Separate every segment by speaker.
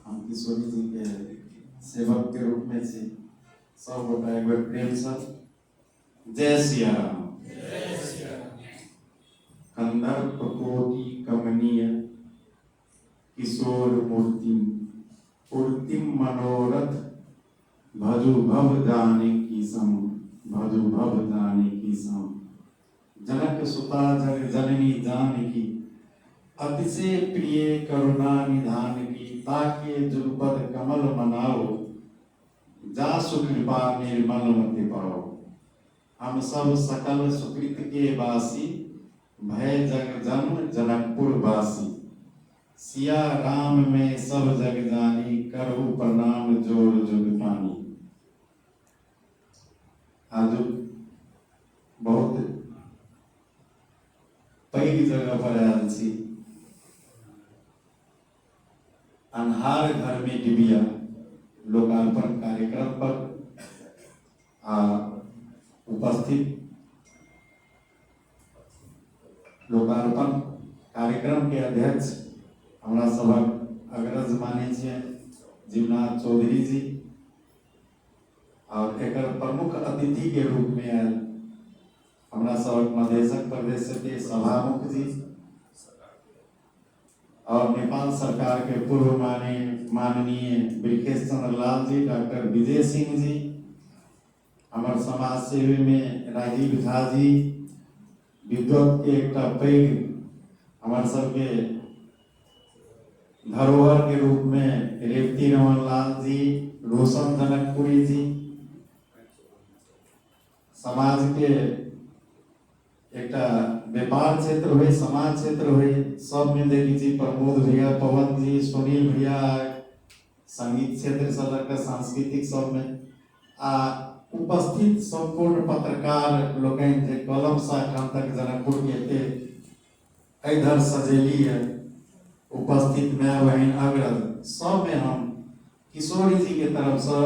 Speaker 1: हम किशोरी जी के सेवक के रूप में छी। सब गोटा एक बेर प्रेम से जय सिया राम। कंदर्प कोटि कमनीय किशोर मूर्ति पूर्तिम मनोरथ भजु भव जाने की सम, भजु भव जाने की सम। जनक सुता जग जननी जानकी, अतिशय प्रिय करुणा निधान की, ताके जुगपद कमल मनाओ, जा सुकृपा निर्मल मति पाओ। हम सब सकल सुकृत के वासी, भय जग जन्म जनकपुर वासी। सिया राम में सब जग जानी, करहु प्रणाम जोर जुग पानी। आजुक बहुत पैघ जगह पर आयल छी। अन्हार घर में डिबिया लोकार्पण कार्यक्रम पर आ उपस्थित लोकार्पण कार्यक्रम के अध्यक्ष हमरा सभक अग्रज मानै छियै जीवनाथ चौधरी जी, और एकर प्रमुख अतिथि के रूप में आयल हमरा सभक मधेशक प्रदेश के सभामुख जी और नेपाल सरकार के पूर्व माननीय बिरकेश चंद्र लाल जी, डॉक्टर विजय सिंह जी, हमर समाज सेवी में राजीव झा जी, विद्वत के एकटा पैघ हमर सबके धरोहर के रूप में रेवती रमन लाल जी, रोशन जनकपुरी जी, समाज के एकटा व्यापार क्षेत्र हुए, समाज क्षेत्र हुए, सब में देखी छी प्रमोद भैया, पवन जी, सुनील भैया, संगीत क्षेत्र से लग के सांस्कृतिक सब में आ उपस्थित संपूर्ण पत्रकार लोकनि जे कलम से अखन तक जनकपुर के एते इधर सजेली है, उपस्थित माय बहिन अग्रज सब में हम किशोरी जी के तरफ से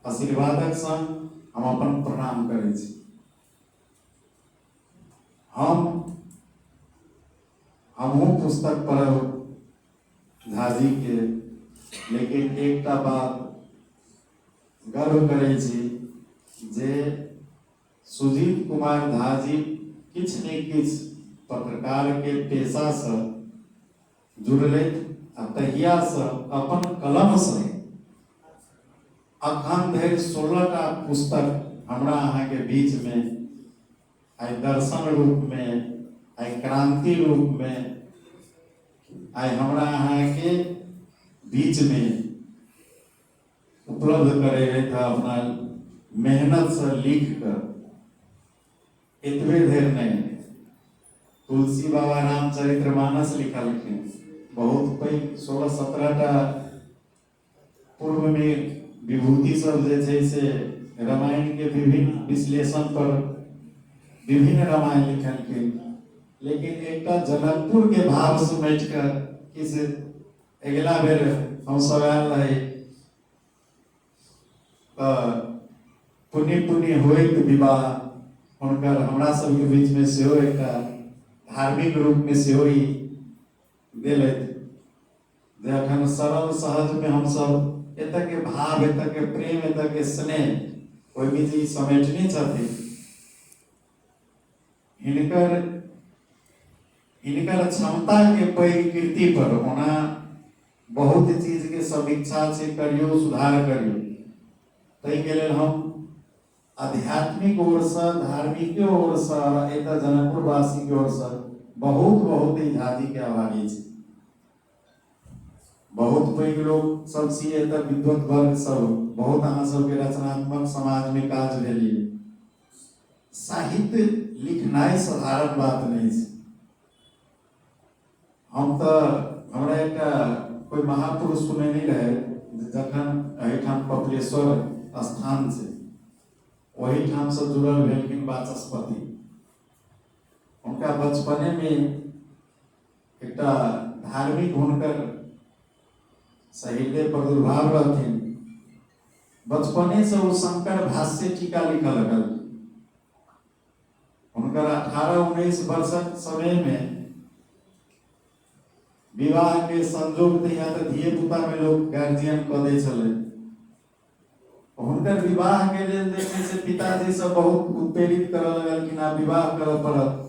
Speaker 1: आशीर्वादक संग हम अपन प्रणाम करै छी। हमहूँ पुस्तक पढ़ब झाजी के, लेकिन एकटा बात गर्व करै छी जे सुजीत कुमार झा जी किछु ने किछु पत्रकार के पेशा से जुड़लथि आ तहिया से अपन कलम से अखन धरि 16 टा पुस्तक हमरा अहाँ के बीच में आइ दर्शन रूप में, आइ क्रांति रूप में, आइ हमरा अहाँ के बीच में उपलब्ध करे रहे था अपना मेहनत से लिख कर। एतबे धरि नहीं, तुलसी बाबा रामचरित्र मानस लिखलखिन, बहुत पैघ 16-17 टा पूर्व में विभूति सब जे छै से रामायण के विभिन्न विश्लेषण पर विभिन्न रामायण लिखलखिन, लेकिन एकटा जनकपुर के भाव समेट कऽ किछु अगिला बेर हम सब आयल रही तऽ पुण्य पुण्य होइत विवाह हुनकर हमरा सबके बीच में सेहो एकटा धार्मिक रूप में सेहो ई देलथि जे अखन सरल सहज में हमसब एतऽ के भाव, एतऽ के प्रेम, एतऽ के स्नेह ओहिमे जे ई समेटने छथिन, हिनकर क्षमता के पैघ कृति पर ओना बहुत चीज के समीक्षा छै, करियो सुधार करियो, ताहि के लेल हम आध्यात्मिक ओर से, धार्मिक ओर से, एतऽ जनकपुरवासी के ओर से बहुत बहुत ई झाजी के आभारी छी। बहुत पैघ लोक सब छी एतऽ, विद्वत वर्ग सब, बहुत अहाँ सबके रचनात्मक समाज में काज भेलियै। साहित्य लिखनाइ साधारण बात नहीं छै। हम तऽ हमरा एकटा कोई महापुरुष सुने नहीं रहे जे जखन एहिठाम कपिलेश्वर स्थान छै ओहिठाम से जुड़ल भेलखिन वाचस्पति। हुनका बचपने में एकटा धार्मिक हुनकर सहृदय प्रादुर्भाव रहथिन। बचपने से वो शंकर भाष्य टीका लिखऽ लगल। हुनकर 18-19 वर्षक समय में विवाह के संजोग तहिया तऽ धिये पुता मे लोक गार्जियन कऽ दै छलै। हुनकर विवाह के लेल जे छै से पिताजी सब बहुत उत्प्रेरित करऽ लगलखिन, आब विवाह करऽ पड़त।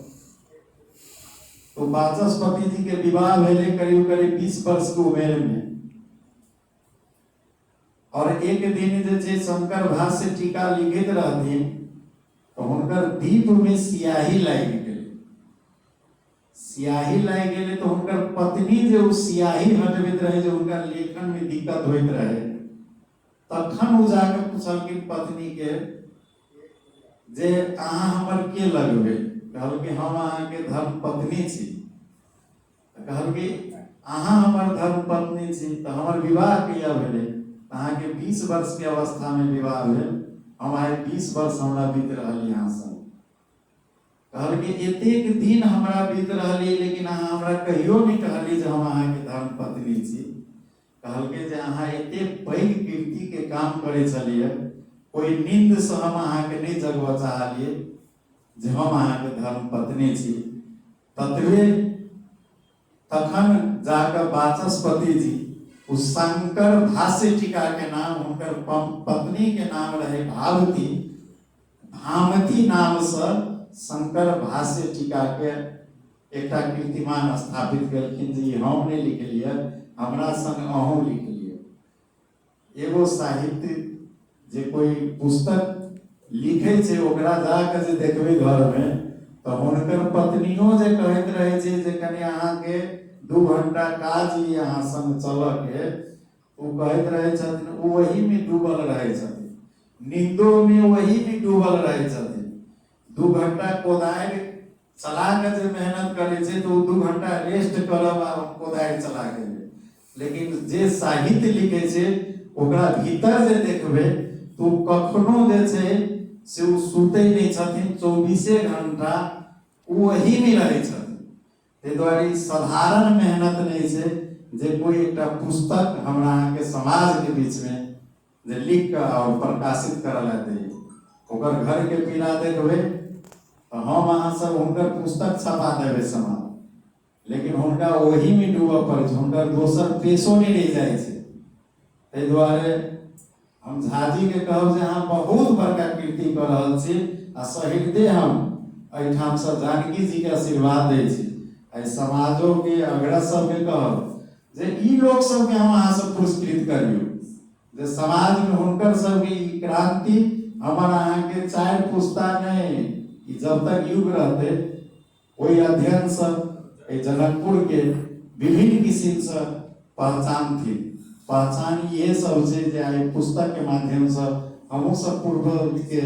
Speaker 1: तो वाचस्पति जी के विवाह भेलै करीब करीब 20 वर्ष के उमेर में। और एक दिन जे छै शंकर भाष्य टीका लिखैत रहथिन तऽ हुनकर दीप में सियाही लागि गेलै। सियाही लागि गेलै तऽ हुनकर पत्नी जे ओ सियाही हटबैत रहै जे हुनका लेखन में दिक्कत होइत रहै, तखन ओ जाके पुछलखिन पत्नी के जे अहाँ हमर के लगबै? कहलकै हम अहाँके धर्म पत्नी छी। कहलकै अहाँ हमर धर्म पत्नी छी तऽ हमर विवाह कहिया भेलै? अहाँके 20 वर्ष के अवस्था में विवाह भेल, हम आइ 20 वर्ष हमरा बीत रहल यहाँ से। कहलकै एतेक दिन हमरा बीत रहल अइ, लेकिन अहाँ हमरा कहियो नहि कहली जे हम अहाँके धर्म पत्नी छी। कहलकै जे अहाँ एते पैघ कीर्ति के काम करै छलियै, ओहि नींद से हम अहाँके नहि जगबऽ चाहलियै जे हम अहाँके धर्म पत्नी छी। ततबे तखन जाकऽ वाचस्पति जी ओ शंकर भाष्य टीका के नाम, हुनकर पत्नी के नाम रहे भावती, भामती नाम से शंकर भाष्य टीका के एकटा कीर्तिमान स्थापित केलखिन जे ई हम नहि लिखलियै, हमरा संग अहूँ लिखलियै। एगो साहित्य जे कोई पुस्तक लिखै छै ओकरा जाके जे देखबै घरमे तऽ हुनकर पत्नियो जे कहैत रहै छै जे कनि अहाँके 2 घंटा काज ई अहाँ संग चलऽके, ओ कहैत रहै छथिन, ओ ओहीमे डूबल रहै छथिन, नींदोमे ओहीमे डूबल रहै छथिन। 2 घंटा कोदारि चला कऽ जे मेहनत करै छै तऽ ओ 2 घंटा रेस्ट करब आ कोदारि चला के, लेकिन जे साहित्य लिखै छै ओकरा भीतर जे देखबै तऽ ओ कखनो जे छै से ओ सुतै नहि छथिन, 24 घंटा ओ ओहीमे रहै छथिन। ताहि दुआरे ई साधारण मेहनत नहि छै जे कोइ एकटा पुस्तक हमरा अहाँके समाजके बीचमे जे लिख कऽ आओर प्रकाशित करऽ लए दैए। ओकर घरके पीड़ा देखबै तऽ हम अहाँ सब हुनकर पुस्तक छपा देबै समाज, लेकिन हुनका ओहीमे डूबऽ पड़ै छै, हुनकर दोसर पेशो नहि रहि जाइ छै। ताहि दुआरे हम झाजीके कहब जे अहाँ बहुत बड़का कीर्ति कऽ रहल छी आ सहृदय हम एहिठामसँ जानकी जीके आशीर्वाद दै छी। एहि समाजोके अग्रज सबके कहब जे ई लोक सबके हम अहाँ सब पुरस्कृत करियौ जे समाजमे हुनकर सबके ई क्रांति हमर अहाँके 4 पुस्ता नहि, ई जब तक युग रहतै ओहि अध्ययनसँ एहि जनकपुरके विभिन्न किसिमसँ पहचान थी। पहचान इहे सब छै जे आइ पुस्तकके माध्यमसँ हमहूँ सब पूर्वके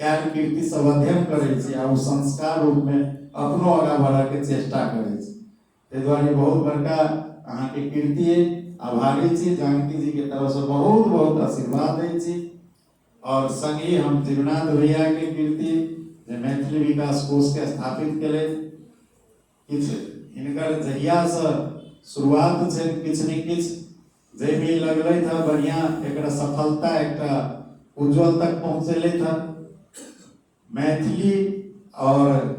Speaker 1: कयल कीर्ति सब अध्ययन करै छी आ ओ संस्कार रूपमे अपनो आगाँ बढ़ऽके चेष्टा करै छी। ताहि दुआरे बहुत बड़का अहाँके कीर्ति अइ, आभारी छी, जानकी जीके तरफसँ बहुत बहुत आशीर्वाद दै छी। और संगे हम जीवनाथ भैया के कीर्ति जे मैथिली विकास कोष के स्थापित केलथि, किछु हिनकर जहियासँ शुरुआत छनि किछु ने किछु जाहिमे लगलथि हँ बढ़िआँ, एकरा सफलता एकटा उज्जवल तक पहुँचेलथि हँ मैथिली। और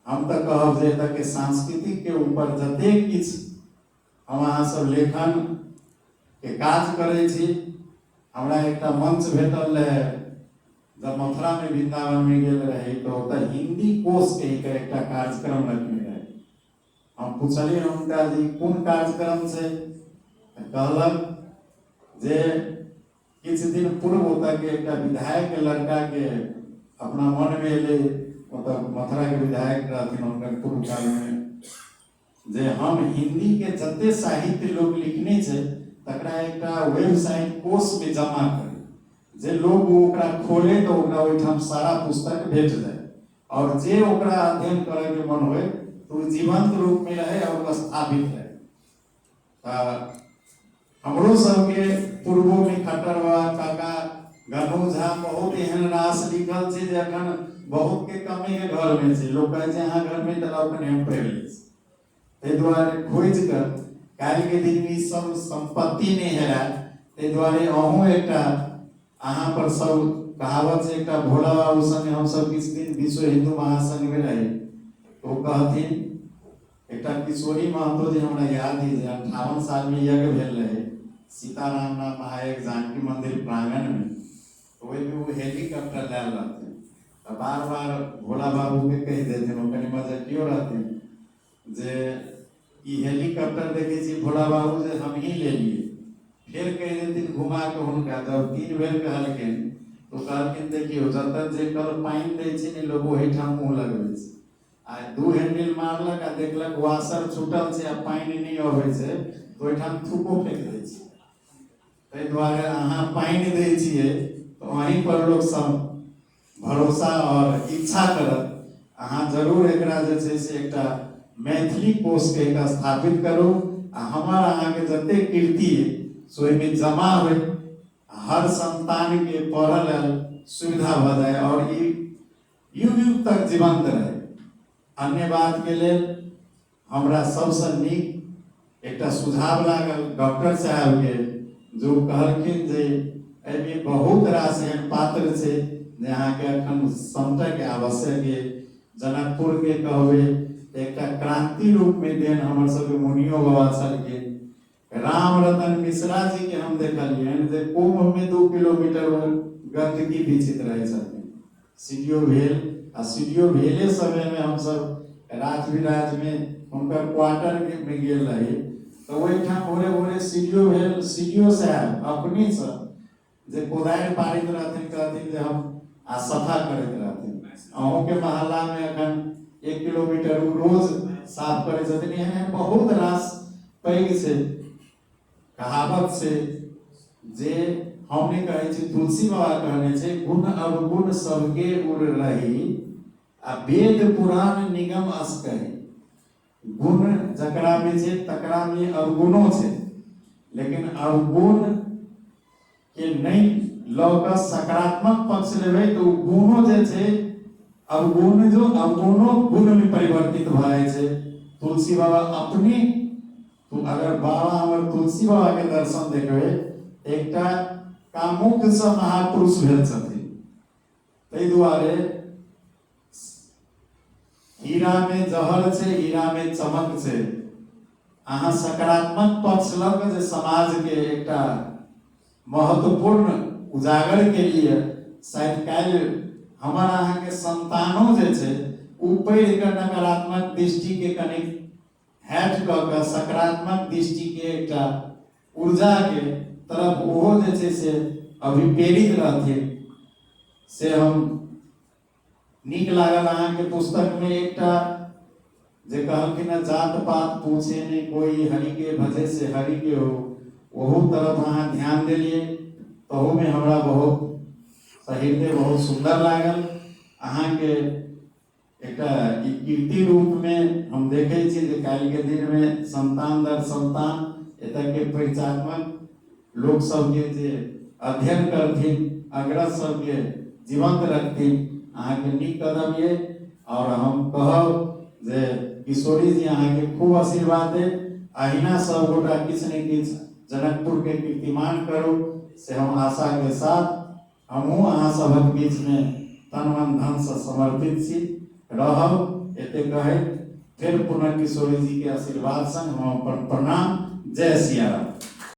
Speaker 1: हम तऽ कहब जे एतऽके सांस्कृतिकके ऊपर जतेक किछु हम अहाँ सब लेखन के काज करै छी, हमरा एकटा मंच भेटल रहै जब मथुरामे वृंदावनमे गेल रही तऽ ओतऽ हिंदी कोश के एकटा कार्यक्रम रखने रहै। हम पुछलियै हुनका जे कोन कार्यक्रम छै, तऽ कहलक जे किछु दिन पूर्व ओतऽके एकटा विधायक लड़काके अपना मनमे एलै, ओतऽ मथुराके विधायक रहथिन हुनकर पूर्व कालमे, जे हम हिंदी के जते साहित्य लोक लिखने छै तकरा एकटा वेबसाइट कोषमे जमा करी, जे लोक ओकरा खोले तऽ ओकरा ओहिठाम सारा पुस्तक भेट जाय और जे ओकरा अध्ययन करैके मन होय तऽ ओ जीवंत रूपमे रहै और स्थापित रहै। तऽ हमरो सबके पूर्वोमे खट्टर बाबा काका गणू झा बहुत एहन रास लिखल छै जे अखन बहुत के कमे के घरमे छै, लोक कहै छै अहाँ घरमे तऽ लाउ कनि हम पढ़ि लै छी। ताहि दुआरे खोजि कऽ काल्हिके दिनमे ई सब सम्पत्ति नहि हेराय, ताहि दुआरे अहूँ एकटा अहाँ पर सब कहावत छै, एकटा भोला बाबू संगे हमसब किछु दिन विश्व हिंदू महासंघमे रही, ओ कहथिन एकटा किशोरी महतो जे हमरा याद है जे 58 साल में यज्ञ भेल रहे सीताराम नाम महायज्ञ जानकी मंदिर प्रांगण में, तो ओहिमे ओ हेलीकॉप्टर लायल रहथिन। तऽ बार बार भोला बाबू के कहि देथिन, ओ कनि मजकियो रहथिन जे ई हेलीकॉप्टर देखै छी भोला बाबू जे हमही लेलिए। फेर कहि देथिन घुमा के हुनका, जब 3 बेर कहलखिन तो कहलखिन देखियौ जतऽ जे कल पानि दै छै ने लोक ओहिठाम मुँह लगबै छै। आ 2 हैंडल मारलक आ देखलक वाशर छूटल छै आ पानि नहि अबै छै तऽ ओहिठाम थूको फेक दै छै। ताहि दुआरे अहाँ पानि दै छियै तऽ अहीं पर लोक सब भरोसा और इच्छा करत। अहाँ जरूर एकरा जे छै से एकटा मैथिली कोषके एक स्थापित करू आ हमर अहाँके जतेक कीर्ति अइ से ओहिमे जमा होइ, हर संतानके पढ़ऽ लेल सुविधा भऽ जाय और ई युग युग तक जीवंत रहे। अन्य बात के लेल हमरा सबसँ नीक एकटा सुझाव लागल डॉक्टर साहब के, जो कहलखिन जे एहिमे बहुत रास एहन पात्र छै जे अहाँके अखन समटके आवश्यक है। जनकपुर के कहबै एकटा क्रांति रूप में देन हमर सबके मुनियो बाबा छलखिन। राम रतन मिश्रा जी के हम देखलियनि जे कुंभ में 2 किलोमीटर ओ गंदगी बिछित रहै छलखिन। सीडीओ भेल आ सीडीओ भेले समय में हमसब राज विराज में हुनकर क्वार्टर में गेल रही तऽ ओहिठाम भोरे भोरे सीडीओ भेल, सीडीओ साहब अपने से जे कोदारि पारैत रहथिन, कहथिन जे हम आ सफा करैत रहथिन। अहूँके मोहल्ला में अखन 1 किलोमीटर ओ रोज साफ करै छथिन। एहन एहन बहुत रास पैघ छै कहावत छै जे हम नहि कहै छी, तुलसी बाबा कहने छै गुण अवगुण सबके उड़ रही आ वेद पुराण निगम अस कही। गुण जकरा में छै तकरा में अवगुणो छै, लेकिन अवगुण के नहि लऽ कऽ सकारात्मक पक्ष लेबै तऽ ओ गुणो जे छै अवगुण जो अवगुणो गुण में परिवर्तित भऽ जाइ छै। तुलसी बाबा अपने तो अगर बाबा हमर तुलसी बाबा के दर्शन देखबै एकटा कामुक से महापुरुष भेल छथिन। ताहि दुआरे हीरा में जहर छै, हीरा में चमक छै। अहाँ सकारात्मक पक्ष लऽ कऽ जे समाज के एकटा महत्वपूर्ण उजागर के लिए शायद काल्हि हमर अहाँके संतानो जे छै ओ पढ़ि कऽ नकारात्मक दृष्टि के कनि हैट कऽ कऽ सकारात्मक दृष्टि के एकटा ऊर्जा के तरफ ओहो जे छै से अभिप्रेरित रहथिन। से हम नीक लागल अहाँके पुस्तक में एकटा जे कहलखिन हँ जात पात पूछे नहीं कोई, हरि के भजे से हरि के हो, ओहू तरफ अहाँ ध्यान देलियै, तहू में हमरा बहुत सहृदय बहुत सुंदर लागल। अहाँके एकटा ई कीर्ति रूप में हम देखै छी जे काल्हि के दिन में संतान दर संतान एतऽ के परिचात्मक लोक सबके जे अध्ययन करथिन, अग्रज सबके जीवंत रखथिन, अहाँके नीक कदम ये। और हम कहब जे किशोरी जी अहाँके खूब आशीर्वाद दे, अहिना सब गोटा किछु ने किछु जनकपुर के कीर्तिमान करू, से हम आशा के साथ हमहूँ अहाँ सभक बीच में तन मन धन से समर्पित छी रहब। एते कहैत फिर पुनः किशोरी जी के आशीर्वाद संग हम अपन प्रणाम। जय सियाराम।